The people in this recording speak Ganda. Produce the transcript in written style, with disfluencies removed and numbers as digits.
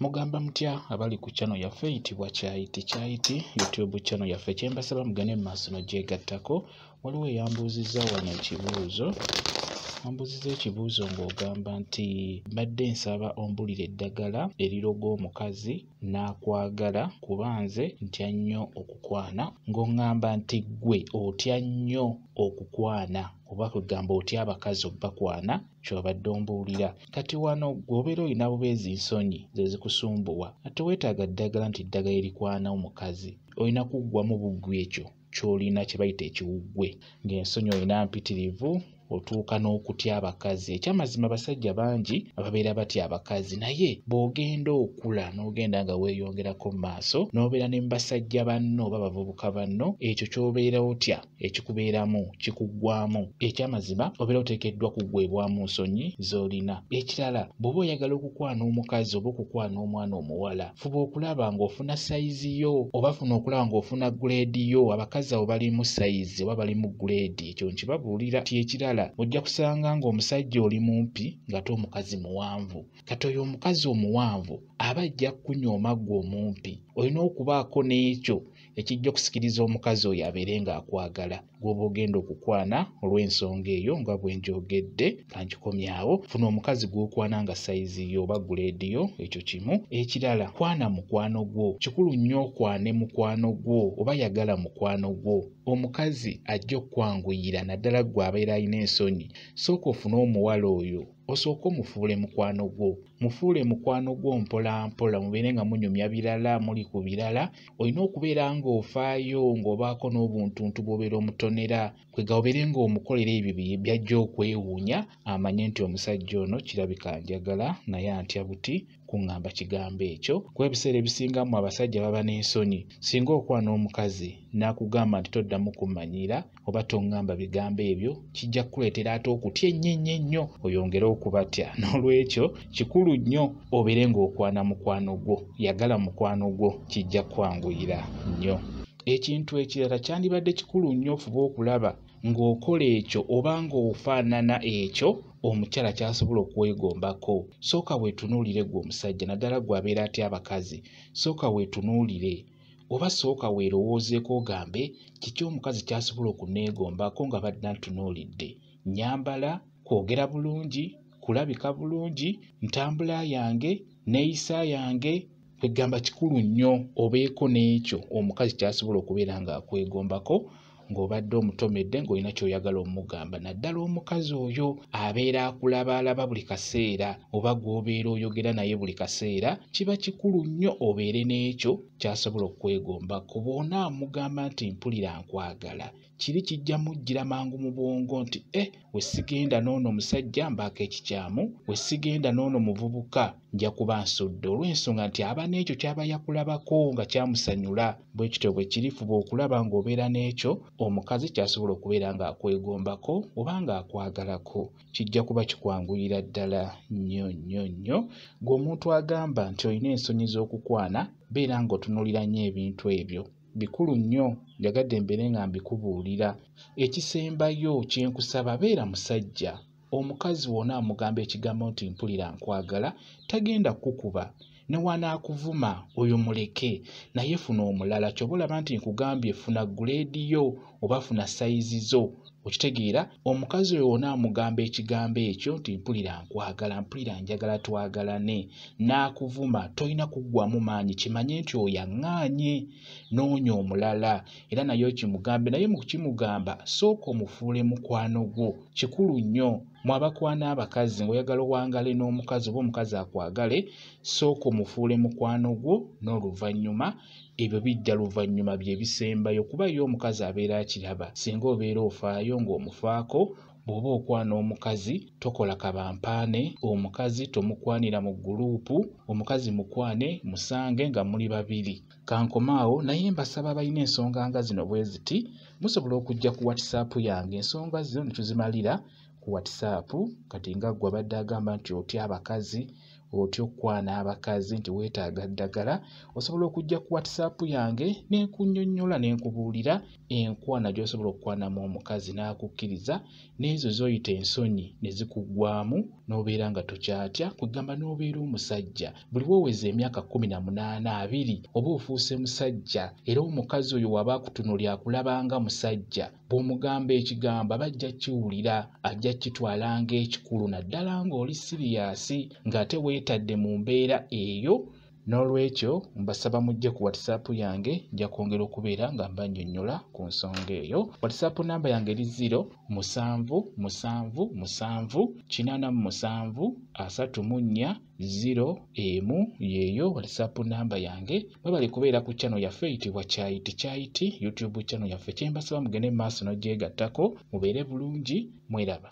Mugamba mutya abali ku channel yaffe eyitibwa Kyayiti Kyayiti YouTube channel yaffe. Kyembasaba mugende mu maaso n'ogyegattako. Waliwo eyambuuzizza wano ekibuuzo, ambuuzizza ekibuuzo ng'ogamba nti mbadde nsaba ombulire eddagala eriroga omukazi n'akwagala kuba nze ntya nnyo okukwana, ng'oŋŋamba nti ggwe otya nnyo okukwana oba kwegamba otya abakazi obbakwana, ky'obadde ombuulira. Kati wano ggwe obeera olina bubeezi nsonyi ze zikusumbuwa, ate weetaaga ddagala nti ddagala erikwana omukazi. Olina kuggwamu buggwi ekyo ky'olina kye bayita ekiwuggwe, ng'ensonyi olina mpitirivu, otuuka n'okutya abakazi. Ekyamazima abasajja bangi ababeera batya abakazi, naye bw'ogenda okula n'ogenda nga weeyongerako mu maaso n'obeera ne mu basajja banno oba bavubuka banno, ekyo ky'obeera otya ekikubeeramu kikuggwamu. Ekyamazima obeera oteekeddwa kuggweebwamu nsonyi z'olina. Ekirala, bw'oba oyagala okukwana omukazi oba okukwana omwana omuwala, fuba okulaba ng'ofuna sayizi yo oba funa okulaba ng'ofuna guleedi yo. Abakazi abo balimu sayizi oba balimu guleedi, ekyo nkibabuulira. Ti ekirala, ojja kusanga ng'omusajja oli mumpi ng'ate omukazi muwanvu. Kati oyo omukazi omuwanvu aba ajja kukunyooma ggwe omumpi. Olina okubaako n'ekyo ekijja okusikiriza omukazi oyo abeere ng'akwagala gw'oba ogenda okukwana. Olw'ensonga eyo nga bwe njogedde, kankikomyawo. Funa omukazi gw'okwana nga sayizi yo oba guleedi yo, ekyo kimu. Ekirala, kwana mukwano gwo. Kikulu nnyo okwane mukwano gwo oba yagala mukwano gwo. Omukazi ajja okukwanguyira, naddala ggwe abeera alina ensonyi. Sooka ofune omuwala oyo, osooke omufuule mukwano gwo. Mufuule mukwano gwo mpola mpola, mubeere nga munyumya birala, muli ku birala. Olina okubeera ng'ofaayo, ng'obaako n'obuntuntu bw'obeera omutonera, kwega obeere ng'omukolera ebyo by'ajja okwewuunya, amanye nti omusajja ono kirabika anjagala naye antya buti kuŋŋamba kigambo ekyo. Kuba ebiseera ebisinga mmwe abasajja baba n'ensonyi. Singa okwana omukazi n'akugamba nti toddamu kummanyiira oba toŋŋamba bigambo ebyo, kijja kukuleetera ate okutya ennyo ennyo ennyo, oyongere okubatya. N'olwekyo kikulu nnyo obeere ng'okwana mukwano gwo, yagala mukwano gwo, kijja kukwanguyira nnyo. Ekintu ekirala kyandibadde kikulu nnyo ofuba okulaba ng'okola ekyo oba ng'ofaanana ekyo omukyala ky'asobola okwegombako. Sooka weetunuulire ggwe omusajja, naddala ggwe abeera atya abakazi. Sooka weetunuulire oba sooka weerowoozeeko ogambe kiki omukazi ky'asobola okuneegombako nga badde antunuulidde. Nnyambala, kwogera bulungi, kulabika bulungi, ntambula yange, neeyisa yange. Kwegamba kikulu nnyo obeeko n'ekyo omukazi ky'asobola okubeera ng'akwegombako ng'obadde omutomedde ng'olina ky'oyagala omugamba. Naddala omukazi oyo abeera akulabaalaba buli kaseera oba gw'obeera oyogera naye buli kaseera, kiba kikulu nnyo obeere n'ekyo ky'asobola okwegombako. Bw'onaamugamba nti mpulira nkwagala, kiri kijja mujjira mangu mu bwongo nti we sigenda n'ono musajja mbaako ekikyamu, we sigenda n'ono muvubuka nja kuba nsudde, olw'ensonga nti aba n'ekyo ky'aba yakulabako nga kyamusanyula. Bwe kityo bwe kiri, fuba okulaba ng'obeera n'ekyo omukazi ky'asobola okubeera ng'akwegombako oba ng'akwagalako. Kijja kuba kikwanguyira ddala nnyo nnyo nnyo. Ggwe omuntu agamba nti olina ensonyi z'okukwana, beera ng'otunuulira nnyo ebintu ebyo. Bikulu nnyo, njagadde mbeere nga mbikubuulira. Ekisembayo kye nkusaba, beera musajja. Omukazi wonna amugamba ekigambo nti mpulira nkwagala, tagenda kukukuba. Ne wanaakuvuma oyo muleke, naye funa omulala. Ky'oba olaba nti nkugambye funa guleedi yo oba funa sayizi zo. Okitegeera? Omukazi oyo wonna amugamba ekigambo ekyo nti mpulira nkwagala, mpulira njagala twagalane, n'akuvuma, tolina kuggwamu maanyi. Kimanye nti oyo aŋŋaanye, noonya omulala. Era naye okimugambe, naye mu kukimugamba sooka omufuule mukwano gwo. Kikulu nnyo mmwe abakwana abakazi ng'oyagala owangale n'omukazi oba omukazi akwagale, sooka omufuule mukwano gwo, n'oluvannyuma ebyo bijja luvannyuma bye bisembayo, kuba ye omukazi abeera akiraba. Singa obeera ofaayo ng'omufaako, bw'oba okwana omukazi tokola kabampaane, omukazi tomukwanira mu guluupu, omukazi mukwane musange nga muli babiri. Kankomaawo, naye mbasaba abalina ensonga nga zino bwe ziti, musobola okujja ku WhatsApp yange. Ensonga zino ne tuzimalira ku WhatsApp. Kati nga ggwe abadde agamba nti otya abakazi, otya okukwana abakazi, nti weetaaga ddagala, osobola okujja ku WhatsApp yange ne nkunnyonnyola ne nkubuulira enkwana gy'osobola okukwanamu omukazi n'akukkiriza, n'ezo z'oyita ensonyi ne zikuggwaamu n'obeera nga tokyatya, kwegamba n'obeera omusajja. Buli w'oweza emyaka 18 20 oba ofuuse musajja, era omukazi oyo w'aba akutunuulira akulaba nga musajja. Bw'omugamba ekigambo aba ajja kkiwulira, ajja kkitwala ng'ekikulu, naddala ng'oli siriyaasi ng'ate weetadde mu mbeera eyo. N'olwekyo mbasaba mujje ku WhatsApp yange, nja kwongera okubeera nga mbannyonnyola ku nsonga eyo. WhatsApp namba yange eri 0 7 7 7 87 34 0 1, yeeyo WhatsApp namba yange. Mwebale kubeera ku channel yaffe eyitibwa Kyayiti Kyayiti YouTube channel yaffe. Kye mbasaba mugende mu maaso n'ogyegattako, mubeere bulungi, mweraba.